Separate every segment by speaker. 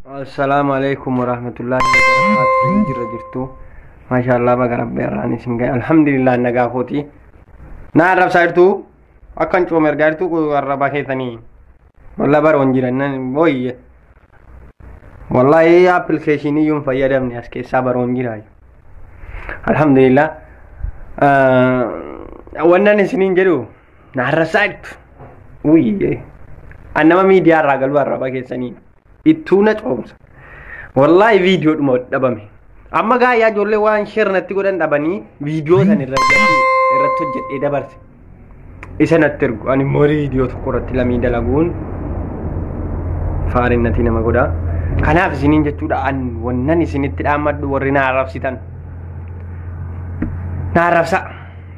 Speaker 1: Assalaamu alaikum warahmatullahi wabarakatuh. Jirra jirtu. Maashaallah, baga rabbi irraan isin gahe. Alhamdulillah, nagaa kooti. Na arrabsaa jirtu. Akkan coome ergaa jirtu arrabaa keessanii. Walla baroon jiran nan booyye. Wallahi appilikeeshinii iyyuu hin fayyadamne, as keessaa baroon jira. Alhamdulillah. Wannan isiniin jedhu, na arrabsaa jirtu. Wuyye. An nama miidiyaa irraa galuu arraba keessanii. Ittuu na coomsa. Wallahi viidiyoodhuma dhabame. Amma gaayyaa ijoollee waan share natti godhan dhabanii viidiyoo san irratti hojjedhee dabarse. Isa natti ergu. Ani immoo viidiyoo tokko irratti lamii dalaguun faarinnati nama godha. Kanaaf isiniin jechuudha, an wannan isinitti dhaammadhu, warri na arrabsitan. Na arrabsa.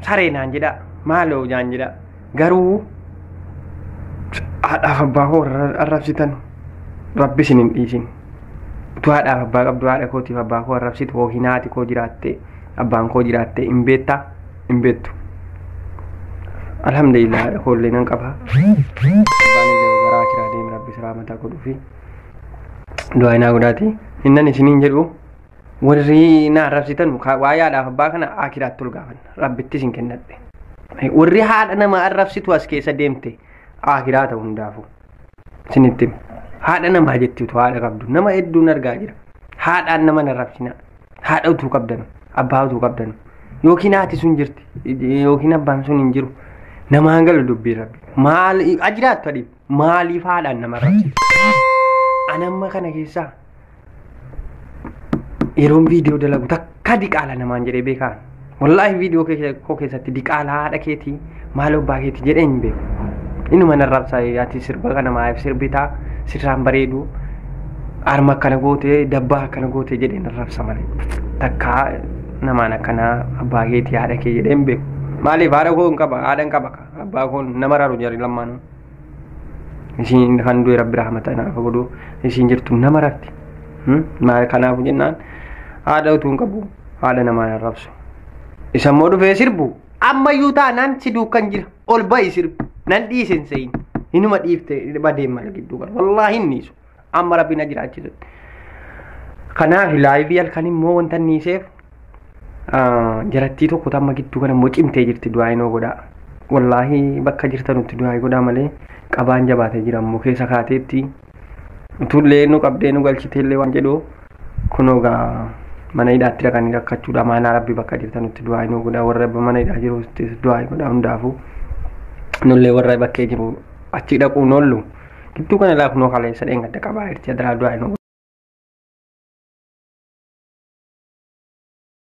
Speaker 1: Saree naan jedha. Maaloo jaan jedha. Garuu haadhaaf abbaa koo arrabsitan, rabbi isin hin dhiisin. Utuu haadhaaf abbaa qabdu haadha kootiif abbaa koo arrabsitu, yookiin haati koo jiraatte, abbaan koo jiraatte, hin beektaa, hin beektu. Alhamdulillah, haadha koo illee nan qaba. Abbaan illee garaa kiraa deeme, rabbi siraa mataa godhuufi. Du'aa inaa godhaati. Innan isiniin jedhu, warri na arrabsitan waa'ee haadhaaf abbaa kana akiraatti ol gaafanna. Rabbitti isin kennadhe. Warri haadha nama arrabsitu as keessa deemte akiraa ta'u hundaafuu. Isinitti haadha namaa jetti utuu haadha qabdu nama hedduun argaa jira. Haadhaan nama arrabsina. Haadha utuu qabdan, abbaa utuu qabdan, yookiin haati sun jirti yookiin abbaan sun hin jiru. Namaan galu dubbii rabbi. Maal ajiraattu adii maaliif haadhaan nama arrabsitu? Ani amma kana keessaa yeroon viidiyoo dalagu takka diqaala namaan jedhee beekaan. Wallaahi viidiyoo koo keessatti diqaala haadha keetii, maal abbaa keetii jedhee hin beeku. Inuma narrabsaa, ati sirba kana maaliif sirbitaa, sirraan bareedu, harma akkana gootee, dabbaa akkana gootee jedhee narrabsa malee. Takka namaan akkanaa abbaa keetii, haadha kee jedhee hin beeku. Maaliif? Haadha koo hin qaba, haadha hin qaba, abbaa koo nama raru jari lamaanuu. Isiin kan du'e rabbi rahmata naaf godhu, isiin jirtu nama rarti. Maal kanaafu jennaan, haadha utuu hin qabu haadha namaan arrabsu. Isa immoo dhufee sirbu ammayyuu taanaan si duukan jira, ol ba'i sirbu nan dhiise hin seyin, inuma dhiifte badeen malee gidduu qaba. Wallaahi hin dhiisu amma rabbi na jiraachisutti. Kanaaf live halkan immoo wanta inni dhiiseef, jarattii tokko amma gidduu kana immoo cimtee jirti, du'aa inoo godhaa. Wallaahi bakka jirtanutti du'aa godhaa malee qabaan jabaatee jira immoo keessa kaateetti. Utullee nu qabdee nu galchiteellee waan jedhu kunoo gaa mana hidhaatti dhaqanii rakkachuudha. Maanaa rabbi bakka jirtanutti du'aa inoo godhaa, warra mana hidhaa jiru du'aa godhaa hundaafuu. Nullee warra bakkee jiru achi dhaquun oollu. Gidduu kana laa kunoo kaleessa dheengadda qabaa jirti, adaraa du'aa inoo.